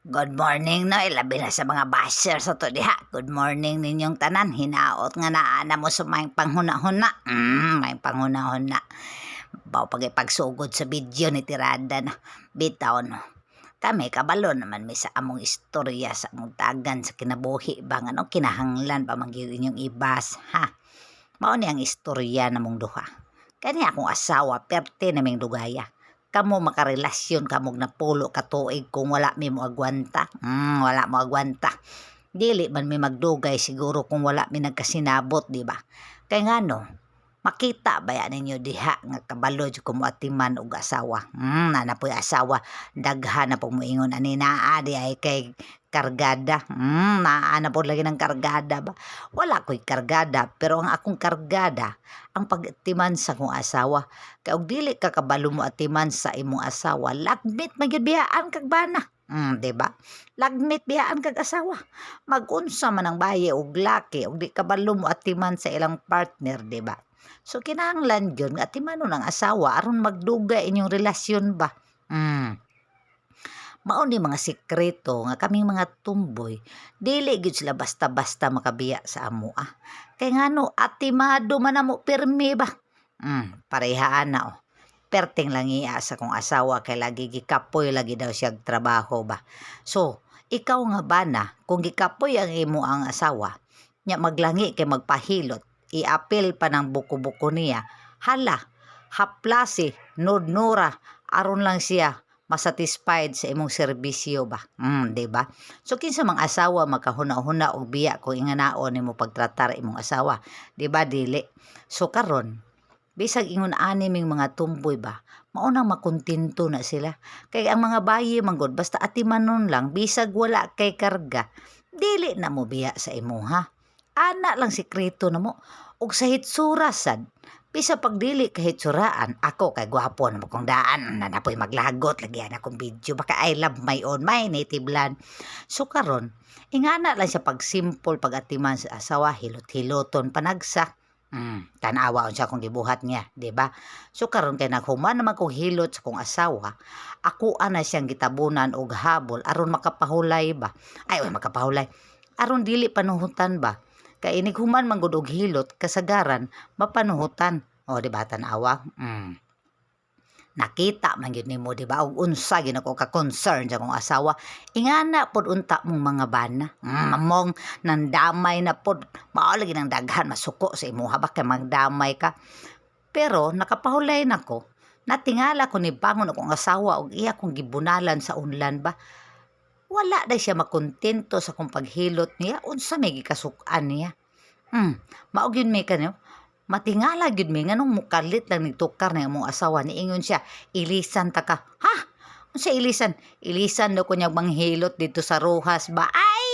Good morning, no, ilabi na sa mga basher sa to diha. Good morning ninyong tanan. Hinaot nga naa na mo sa may panghuna-huna. May panghuna-huna. Baw pag ipagsugod sa video ni tirada na. Bitaw, no. Kami kabalo naman mi sa among istorya sa among tagan sa kinabuhi ba, nga no kinahanglan pa man gyud inyong ibas, ha. Mao ni ang istorya namong duha. Kani akong asawa, perte naming dugaya. Kamo makarelasyon kamog napulo ka tuig kung wala mi mo agwanta. Wala mo agwanta. Dili man mi magdugay siguro kung wala mi nagkasinabot, di ba? Kay ngano, makita baya ninyo diha nga kabalo jud ko moatiman og asawa. Naa na po'y asawa, daghan na pong moingon ani naa di ay kay kargada. Naa na po lagi ng kargada ba. Wala ko'y kargada, pero ang akong kargada ang pag-atiman sa akong asawa. Kay og dili ka kabalo mo atiman sa imong asawa, lagmit man gyud biyaan kag bana. Di ba? Lagmit biyaan kag asawa. Magunsa man ang baye og laki og di kabalo mo atiman sa ilang partner, di ba? So kinahanglan gyud nga atimanon ang asawa aron magdugay inyong relasyon ba. Mao ni mga sikreto nga kaming mga tumboy dili gyud sila basta-basta makabiya sa amo ah. Kay ngano, atimado man namo pirmi ba. Parehaan na oh. Perting lang iya sa kong asawa kay lagi gikapoy lagi daw siya trabaho ba. So, ikaw nga bana, kung gikapoy ang imo ang asawa, nya maglangi kay magpahilot, iapil pa ng buko-buko niya, hala, haplasi, nudnura, aron lang siya masatisfied sa imong serbisyo ba. Di ba? So kinsa mang asawa makahuna-huna og biya kung inganaon nimo pagtratar imong asawa, di ba dili? So karon, bisag ingon ani ming mga tumboy ba, mao nang makontento na sila. Kay ang mga bayi manggod basta atimanon lang bisag wala kay karga, dili na mo biya sa imuha. Ana lang sikreto namo. Ug sa hitsura sad, bisa pag dili ka hitsuraan, ako kay gwapo na kong daan, na napoy maglagot lagi akong video baka. I love my own, my native land. So karon, ingana lang siya pag simple pag-atiman sa asawa, hilot-hiloton panagsa. Tanawa unsa akong gibuhat niya, di ba? So karon kay naghuman naman kong hilot sa kong asawa, ako ana siyang gitabunan og habol aron makapahulay ba. Ay, oy, makapahulay. Aron dili panuhutan ba. Kay inig human man gud og hilot, kasagaran mapanuhutan. O, di ba tanawa? Nakita man gyud nimo, di ba? Og unsa gyud ako ka concern sa akong asawa. Ingana pod unta mong mga bana. Among nandamay na pod. Mao lagi nang daghan masuko sa imuha ba kay magdamay ka. Pero nakapahulay na ko. Natingala ko ni bangon akong asawa og iya kong gibunalan sa unlan ba. Wala na siya makontento sa akong paghilot niya. Unsa may gikasuk-an niya. Mao gyud mi kanyo. Matingala gyud mi nganong mukalit lang nigtukar na imong asawa, niingon siya, "Ilisan ta ka." Ha? Unsa ilisan? Ilisan daw ko niya manghilot dito sa Rojas ba? Ay,